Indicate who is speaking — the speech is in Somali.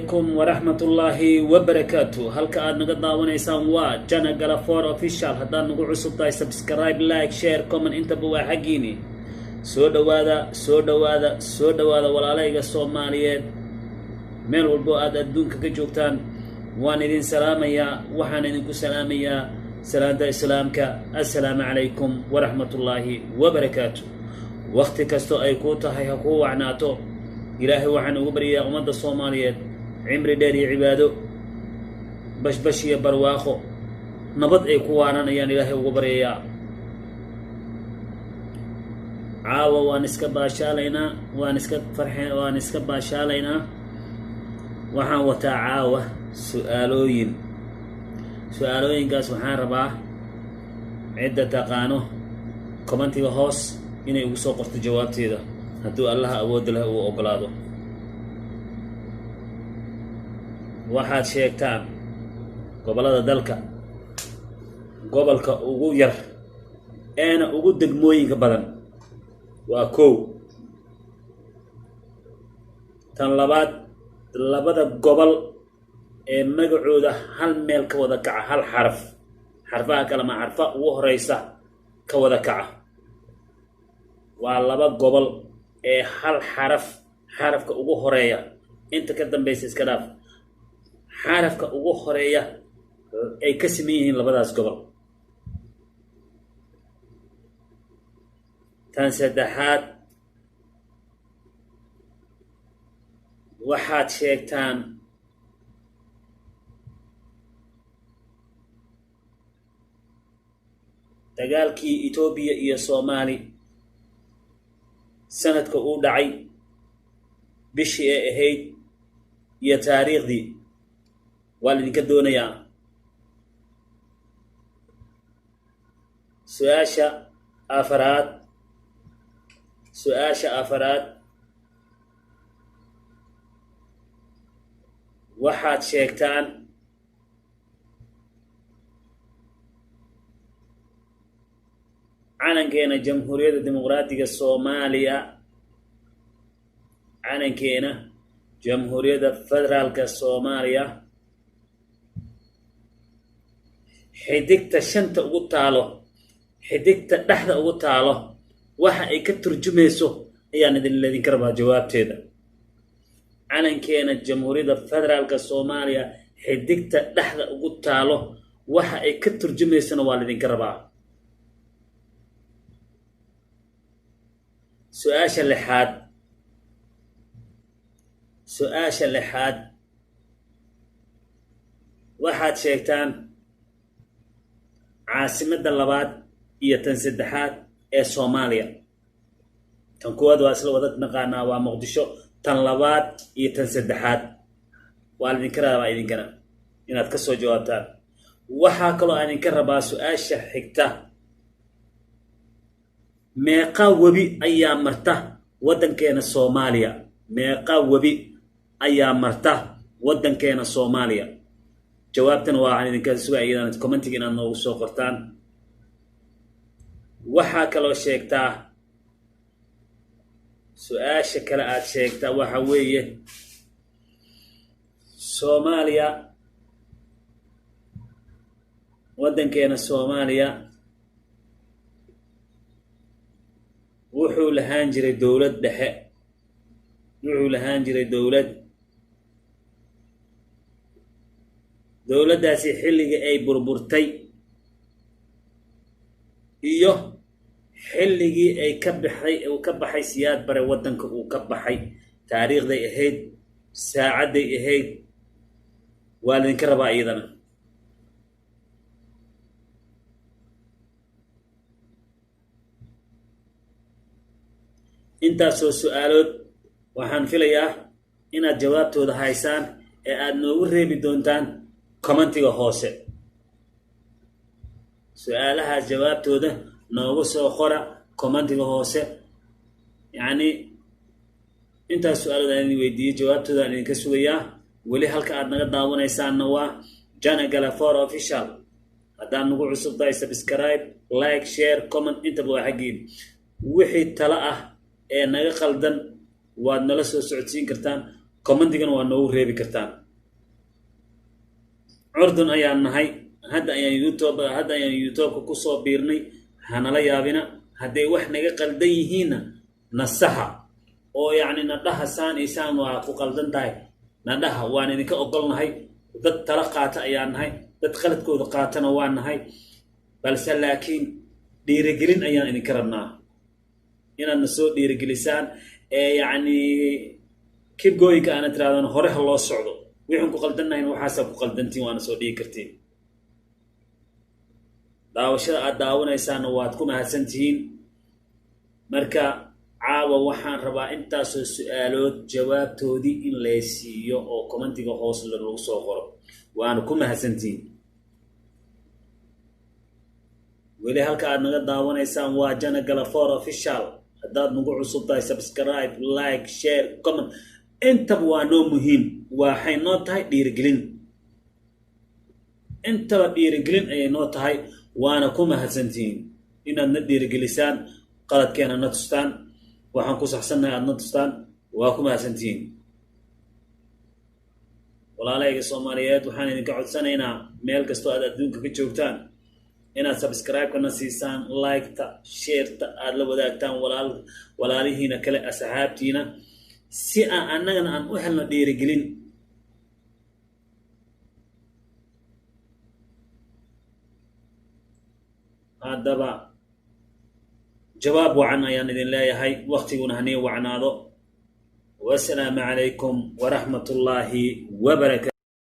Speaker 1: Calaykum waraxmatullaahi wabarakaatu. Halka aad naga daawanaysaan waa Jana Galafor Official. Haddaad nagu cusub tahay, subscribe, like, share, comment intaba waa xaggiini. Soo dhowaada, soo dhowaada, soo dhowaada, walaalayga Soomaaliyeed meel walbo aad adduunka ka joogtaan. Waan idin salaamayaa, waxaan idinku salaamayaa salaanta Islaamka: assalaamu calaykum waraxmatullaahi wabarakaatu. Wakhti kastoo ay kuu tahay ha kuu wacnaato. Ilaahay waxaan ugu baryayaa ummadda Soomaaliyeed cimri dheer iyo cibaado, bashbash iyo barwaaqo, nabad ay ku waaranayaan Ilaahay ugu baryayaa. Caawa waan iska baashaalaynaa, waan iska farxe, waan iska baashaalaynaa. Waxaan wataa caawa su-aalooyin. Su-aalooyinkaas waxaan rabaa cidda taqaano commentiga hoos inay ugu soo qorto jawaabteeda, hadduu Allaha awoodda leh uu ogolaado. Waxaad sheegtaan gobollada dalka gobolka ugu yar eena ugu degmooyinka badan, waa kow. Tan labaad, labada gobol ee magacooda hal meel ka wada kaca, hal xaraf, xarfaha kalema xarfa ugu horeysa ka wada kaca, waa laba gobol ee hal xaraf, xarafka ugu horeeya, inta ka dambeysa iska dhaaf, xarafka ugu horeeya ay ka siman yihiin labadaas gobol. Tan saddexaad, waxaad sheegtaan dagaalkii Etoobiya iyo Soomaali sanadka uu dhacay, bishii ay ahayd iyo taariikhdii, waa laidinka doonayaa. Su-aasha afaraad, su-aasha afaraad, waxaad sheegtaan calankeena Jamhuuriyadda Dimuqraadiga Soomaaliya, calankeena Jamhuuriyadda Federaalka Soomaaliya, xidigta shanta ugu taalo, xidigta dhexda ugu taalo, waxa ay ka turjumayso ayaan idin ledinka rabaa jawaabteeda. Calankeena Jamhuuriyadda Federaalka Soomaaliya xidigta dhexda ugu taalo waxa ay ka turjumaysona waa laidinka rabaa. Su-aasha lixaad, su-aasha lixaad, waxaad sheegtaan caasimadda labaad iyo tan saddexaad ee Soomaaliya. Tan kuwaad waa isla wada naqaanaa, waa Muqdisho. Tan labaad iyo tan saddexaad waa laidinka rabaa idinkana inaad ka soo jawaabtaan. Waxaa kaloo aan idinka rabaa su-aasha xigta: meeqa webi ayaa marta waddankeena Soomaaliya? Meeqa webi ayaa marta waddankeena Soomaaliya? Jawaabtana waa aan idinka suga iyadana commentiga inaad noogu soo qortaan. Waxaa kaloo sheegtaa, su-aasha kale aad sheegtaa waxa weeye: Soomaaliya, waddankeena Soomaaliya wuxuu lahaan jiray dowlad dhexe, wuxuu lahaan jiray dowlad, dowladdaasi xilligii ay burburtay iyo xilligii ay ka baxday, uu ka baxay Siyaad Bare waddanka uu ka baxay, taariikhday ahayd, saacadday ahayd, waa laydinka rabaa iyadana. Intaasoo su-aalood waxaan filayaa inaad jawaabtooda haysaan ee aada noogu reebi doontaan commentiga hoose. Su-aalahaas jawaabtooda noogu soo qora commentiga hoose. Yacni intaas su-aalood aan idin weydiiyey jawaabtooda aan idinka sugayaa. Weli halka aad naga daawanaysaanna waa Jana Galafor Official. Haddaad nagu cusub tahay, subscribe, like, share, comment intaba waa xaggiin. Wixii talo ah ee naga qaldan waad nala soo socodsiin kartaan. Commentigana waa noogu reebi kartaan. Curdun ayaan nahay, hadda ayaan YouTube-ka kusoo biirnay. Hanala yaabina hadday wax naga qaldan yihiinna, nasaxa oo yacni nadhaha saan iyo saan waa ku qaldan tahay nadhaha, waan idinka ogolnahay. Dad tala qaata ayaan nahay, dad qaladkooda qaatana waa nahay, balse laakiin dhiirigelin ayaan idinka rabnaa, inaad na soo dhiirigelisaan ee yacni keep going-ka aana tirahdaan, hore ha loo socdo, wixin ku qaldannahayn waxaasaa ku qaldantiin, waana soo dhigi kartiin. Daawashada aad daawanaysaanna waad ku mahadsan tihiin. Marka caawa waxaan rabaa intaasoo su-aalood jawaabtoodii in laysiiyo oo commentiga hoos lagu soo qoro, waana ku mahadsantihiin. Weli halka aad naga daawanaysaan waa Jana Galafor Official. Haddaad nagu cusub tahay, subscribe, like, share, comment intaba waa noo muhiim, waxay noo tahay dhiirigelin, intaba dhiirigelin ayay noo tahay, waana ku mahadsantihiin inaad na dhiirigelisaan, qaladkeena na tustaan, waxaan ku saxsannahay aad na tustaan, waa ku mahadsantihiin. Walaalahayga Soomaaliyeed, waxaan idinka codsanaynaa meel kastoo aad adduunka ka joogtaan inaad subscribe-kana siisaan, like-ta, share-ta aada la wadaagtaan walaalihiina kale, asxaabtiina, si aan annagana aan u helno dhiirigelin. Haddaba jawaab wacan ayaan idin leeyahay, waktiguna hanii wacnaado. Wasalaamu calaykum waraxmat ullaahi wabarakatu.